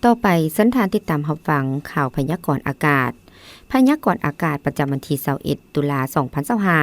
ຕໍ່ໄປ, ເຊີນທ່ານຕິດຕາມຮັບຟັງຂ່າວພະຍາກອນອາກາດ. ພະຍາກອນອາກາດປະຈຳວັນທີຊາວເອັດ ຕຸລາ ສອງພັນຊາວຫ້າ.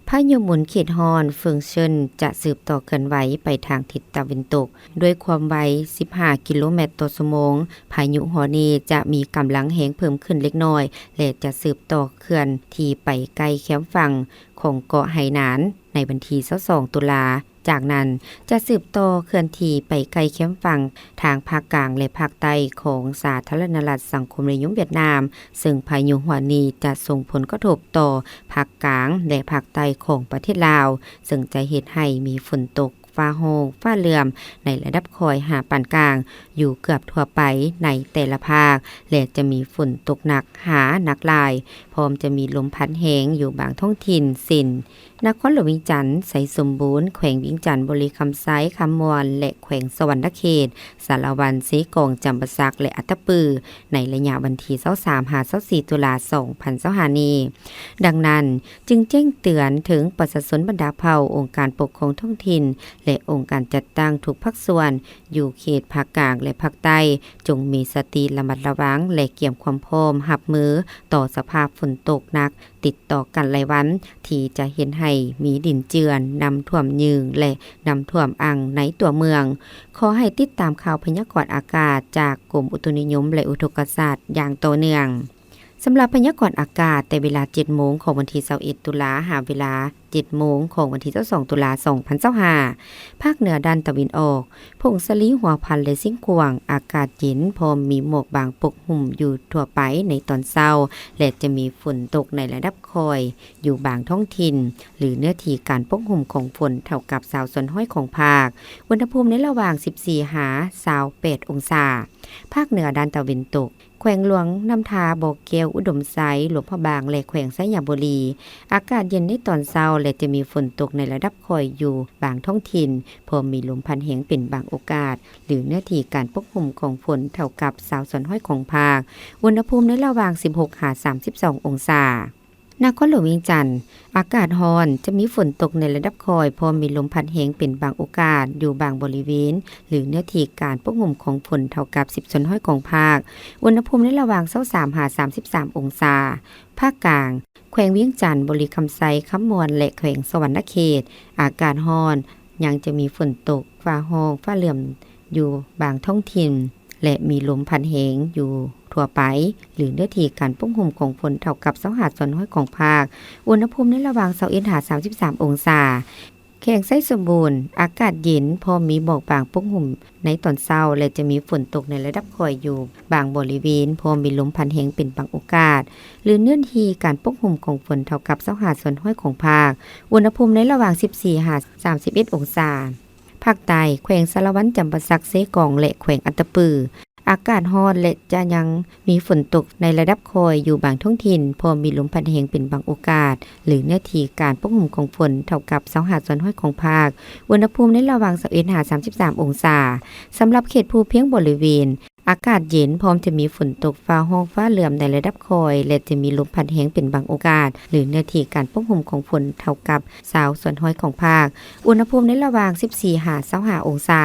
ພາຍຸໝູນເຂດຮ້ອນເຟິງເຊິນຈະສືບຕໍ່ເຄື່ອນໄຫວໄປທາງທິດຕາເວັນຕົກ ດ້ວຍຄວາມໄວສິບຫ້າກິໂລແມັດຕໍ່ຊົ່ວໂມງ. ພາຍຸຮໍເນຈະມີກຳລັງແຮງເພີ່ມຂຶ້ນເລັກນ້ອຍ ແລະ ຈະສືບຕໍ່ເຄື່ອນທີ່ໄປໃກ້ແຄມຝັ່ງຂອງເກາະໄຮນານໃນວັນທີຊາວສອງ ຕຸລາ. ຈາກນັ້ນຈະສືບຕໍ່ເຄື່ອນທີ່ໄປໃກ້ແຄມຝັ່ງທາງພາກກາງ ແລະ ພາກໃຕ້ຂອງສາທາລະນະລັດສັງຄົມນິຍົມຫວຽດນາມ, ເຊິ່ງພາຍຸຮໍເນຈະສົ່ງຜົນກະທົບຕໍ່ພາກກາງ ແລະ ພາກໃຕ້ຂອງປະເທດລາວ, ເຊິ່ງຈະເຮັດໃຫ້ມີຝົນຕົກ ຟ້າຮ້ອງ ຟ້າເຫຼື້ອມໃນລະດັບຄ່ອຍຫາປານກາງຢູ່ເກືອບທົ່ວໄປໃນແຕ່ລະພາກ ແລະ ຈະມີຝົນຕົກໜັກຫາໜັກຫຼາຍ, ພ້ອມຈະມີລົມພັດແຮງຢູ່ບາງທ້ອງຖິ່ນ ເຊັ່ນ ນະຄອນຫຼວງວຽງຈັນ, ໄຊສົມບູນ, ແຂວງວຽງຈັນ, ບໍລິຄຳໄຊ, ຄຳມ່ວນ ແລະ ແຂວງສະຫວັນນະເຂດ, ສາລະວັນ, ເຊກອງ, ຈຳປາສັກ ແລະ ອັດຕະປື ໃນໄລຍະວັນທີຊາວສາມ ຫາ ຊາວສີ່ ຕຸລາ ສອງພັນຊາວຫ້ານີ້. ດັ່ງນັ້ນ, ຈຶ່ງແຈ້ງເຕືອນເຖິງປະຊາຊົນບັນດາເຜົ່າ, ອົງການປົກຄອງທ້ອງຖິ່ນ ແລະ ອົງການຈັດຕັ້ງທຸກພາກສ່ວນ ຢູ່ເຂດພາກກາງ ແລະ ພາກໃຕ້, ຈົ່ງມີສະຕິລະມັດລະວັງ ແລະ ກຽມຄວາມພ້ອມຮັບມືຕໍ່ສະພາບຝົນຕົກໜັກຕິດຕໍ່ກັນຫຼາຍວັນ ທີ່ຈະເຮັດໃຫ້ມີດິນເຈື່ອນ, ນ້ຳຖ້ວມຍືງ ແລະ ນ້ຳຖ້ວມອັ່ງໃນຕົວເມືອງ. ຂໍໃຫ້ຕິດຕາມຂ່າວພະຍາກອນອາກາດຈາກກົມອຸຕຸນິຍົມ ແລະ ອຸທົກກະສາດຢ່າງຕໍ່ເນື່ອງ. ສຳລັບພະຍາກອນອາກາດແຕ່ເວລາເຈັດໂມງຂອງວັນທີຊາວເອັດ ຕຸລາ ຫາເວລາເຈັດໂມງຂອງວັນທີຊາວສອງ ຕຸລາ ສອງພັນຊາວຫ້າ, ພາກເໜືອດ້ານຕາເວັນອອກ, ຜົ້ງສາລີ, ຫົວພັນ ແລະ ຊຽງຂວາງ, ອາກາດເຢັນ ພ້ອມມີໝອກບາງປົກຫຸ້ມຢູ່ທົ່ວໄປໃນຕອນເຊົ້າ ແລະ ຈະມີຝົນຕົກໃນລະດັບຄ່ອຍຢູ່ບາງທ້ອງຖິ່ນ ຫຼື ເນື້ອທີ່ການປົກຫຸ້ມຂອງຝົນເທົ່າກັບຊາວສ່ວນຮ້ອຍຂອງພາກ. ອຸນຫະພູມໃນລະຫວ່າງສິບສີ່ ຫາ ຊາວແປດ ອົງສາ. ພາກເໜືອດ້ານຕາເວັນຕົກ, ແຂວງຫຼວງນ້ຳທາ, ບໍ່ແກ້ວ, ອຸດົມໄຊ, ຫຼວງພະບາງ ແລະ ແຂວງໄຊຍະບູລີ, ອາກາດເຢັນໃນຕອນເຊົ້າ ແລະ ຈະມີຝົນຕົກໃນລະດັບຄ່ອຍຢູ່ບາງທ້ອງຖິ່ນ, ພ້ອມມີລົມພັດແຮງເປັນບາງໂອກາດ ຫຼື ເນື້ອທີ່ການປົກຫຸ້ມຂອງຝົນເທົ່າກັບຊາວສ່ວນຮ້ອຍຂອງພາກ. ອຸນຫະພູມໃນລະຫວ່າງສິບຫົກ ຫາ ສາມສິບສອງ ອົງສາ. ນະຄອນຫຼວງວຽງຈັນ, ອາກາດຮ້ອນ, ຈະມີຝົນຕົກໃນລະດັບຄ່ອຍ, ພ້ອມມີລົມພັດແຮງເປັນບາງໂອກາດ ຢູ່ບາງບໍລິເວນ ຫຼື ເນື້ອທີ່ການປົກຫຸ້ມຂອງຝົນເທົ່າກັບສິບສ່ວນຮ້ອຍຂອງພາກ. ອຸນຫະພູມໃນລະຫວ່າງຊາວສາມ ຫາ ສາມສິບສາມ ອົງສາ. ພາກກາງ, ແຂວງວຽງຈັນ, ບໍລິຄຳໄຊ, ຄຳມ່ວນ ແລະ ແຂວງສະຫວັນນະເຂດ, ອາກາດຮ້ອນ, ຍັງຈະມີຝົນຕົກ, ຟ້າຮ້ອງ, ຟ້າເຫຼື້ອມ ຢູ່ບາງທ້ອງຖິ່ນ ແລະ ມີລົມພັດແຮງຢູ່ທົ່ວໄປ ຫຼື ເນື້ອທີ່ການປົກຫຸ້ມຂອງຝົນເທົ່າກັບຊາວຫ້າສ່ວນຮ້ອຍຂອງພາກ. ອຸນຫະພູມໃນລະຫວ່າງຊາວເອັດ ຫາ ສາມສິບສາມ ອົງສາ. ແຂວງໄຊສົມບູນ, ອາກາດເຢັນ ພ້ອມມີໝອກບາງປົກຫຸ້ມໃນຕອນເຊົ້າ ແລະ ຈະມີຝົນຕົກໃນລະດັບຄ່ອຍຢູ່ບາງບໍລິເວນ, ພ້ອມມີລົມພັດແຮງເປັນບາງໂອກາດ ຫຼື ເນື້ອທີ່ການປົກຫຸ້ມຂອງຝົນເທົ່າກັບຊາວຫ້າສ່ວນຮ້ອຍຂອງພາກ. ອຸນຫະພູມໃນລະຫວ່າງສິບສີ່ ຫາ ສາມສິບເອັດ ອົງສາ. ພາກໃຕ້, ແຂວງສາລະວັນ, ຈຳປາສັກ, ເຊກອງ ແລະ ແຂວງອັດຕະປື, ອາກາດຮ້ອນ ແລະ ຈະຍັງມີຝົນຕົກໃນລະດັບຄ່ອຍຢູ່ບາງທ້ອງຖິ່ນ, ພ້ອມມີລົມພັດແຮງເປັນບາງໂອກາດ ຫຼື ເນື້ອທີ່ການປົກຫຸ້ມຂອງຝົນເທົ່າກັບຊາວຫ້າສ່ວນຮ້ອຍຂອງພາກ. ອຸນຫະພູມໃນລະຫວ່າງຊາວເອັດ ຫາ ສາມສິບສາມ ອົງສາ. ສຳລັບເຂດພູພຽງບໍລິເວນ, ອາກາດເຢັນ ພ້ອມຈະມີຝົນຕົກ, ຟ້າຮ້ອງ, ຟ້າເຫຼື້ອມໃນລະດັບຄ່ອຍ ແລະ ຈະມີລົມພັດແຮງເປັນບາງໂອກາດ ຫຼື ເນື້ອທີ່ການປົກຫຸ້ມຂອງຝົນເທົ່າກັບຊາວສ່ວນຮ້ອຍຂອງພາກ. ອຸນຫະພູມໃນລະຫວ່າງສິບສີ່ ຫາ ຊາວຫ້າ ອົງສາ.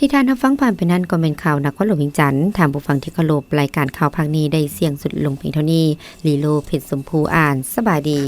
ທີ່ທ່ານຮັບຟັງຜ່ານໄປນັ້ນກໍແມ່ນຂ່າວນະຄອນຫຼວງວຽງຈັນ. ທ່ານຜູ້ຟັງທີ່ເຄົາລົບ, ລາຍການຂ່າວພາກນີ້ໄດ້ສິ້ນສຸດລົງພຽງເທົ່ານີ້. ລີໂລ ເພັດຊົມພູ ອ່ານ. ສະບາຍດີ.